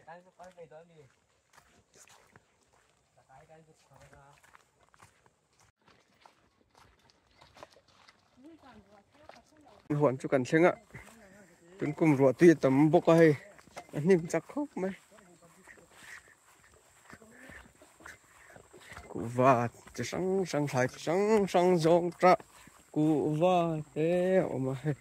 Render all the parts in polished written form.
Huan chu kan thleng a tun kum ruah tui a tam bawk a hei a hnim chak khawp mai kuhva chi hrang hrang thlai chi hrang hrang zawng tah kuhva te a awm a hei.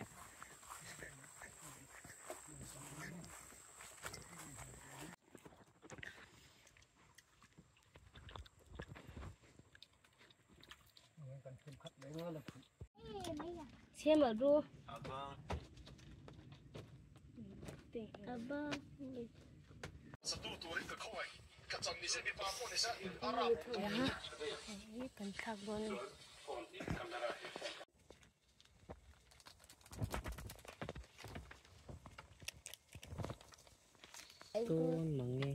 Tôn mà nghe.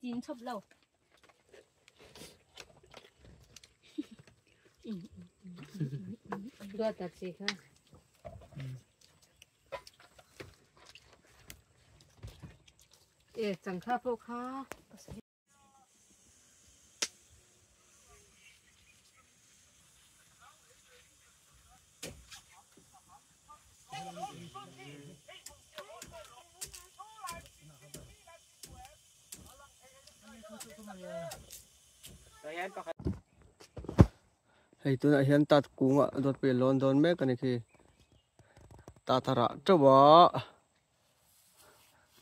Chín chụp lâu. Đua tạt gì ha? Ê, chẳng khá phô khá. Hei tunah hian tat kungah dawt pui a lawn dawn mek a ni khi tat a rah teuh a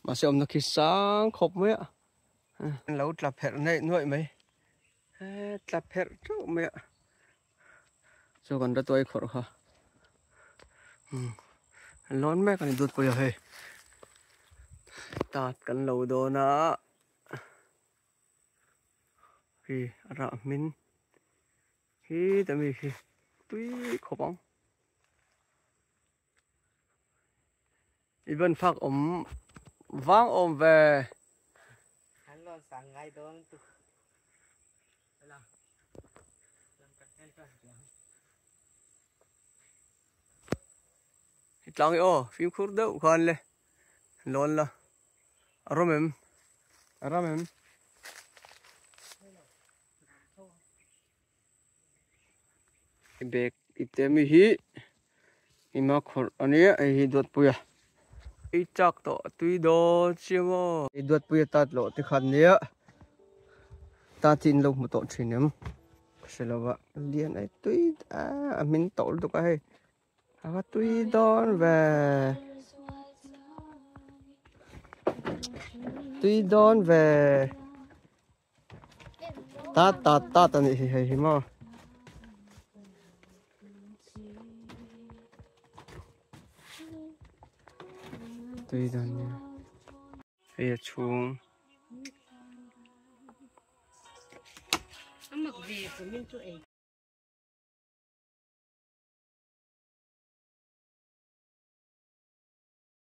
mahse awmna khi sang khawp mai a an lo tla pherh neih nuaih mai tla pherh teuh mai a chu kan la tuai khawrh kha an lawn mek a ni dawt pui a hei tat kan lo dawn a. Khi a rah hmin hi ta mi khi tui khawp ang i ban phak awm vang awm ve An lon sang ngai dawn tu. Hi tlang hi aw fimkhur deuh khan le lawn la a rawm em a ram em bag ipte ami hi ima khawrh a nia hei hi Duatpuia ei chak tawh tui dawn chiang aw hei Duatpuia tat loh te khan nia tat hi in lo hmu tawh thin em ka hre lo va lian ai tui a a hmin tawh lutuk a hei. A va tui dawn ve. Tui dawn ve. Ta ta ta ta ni hi hei hi maw. Tui dawn nia. Hei a chhung. Amak ve kumin chu ei.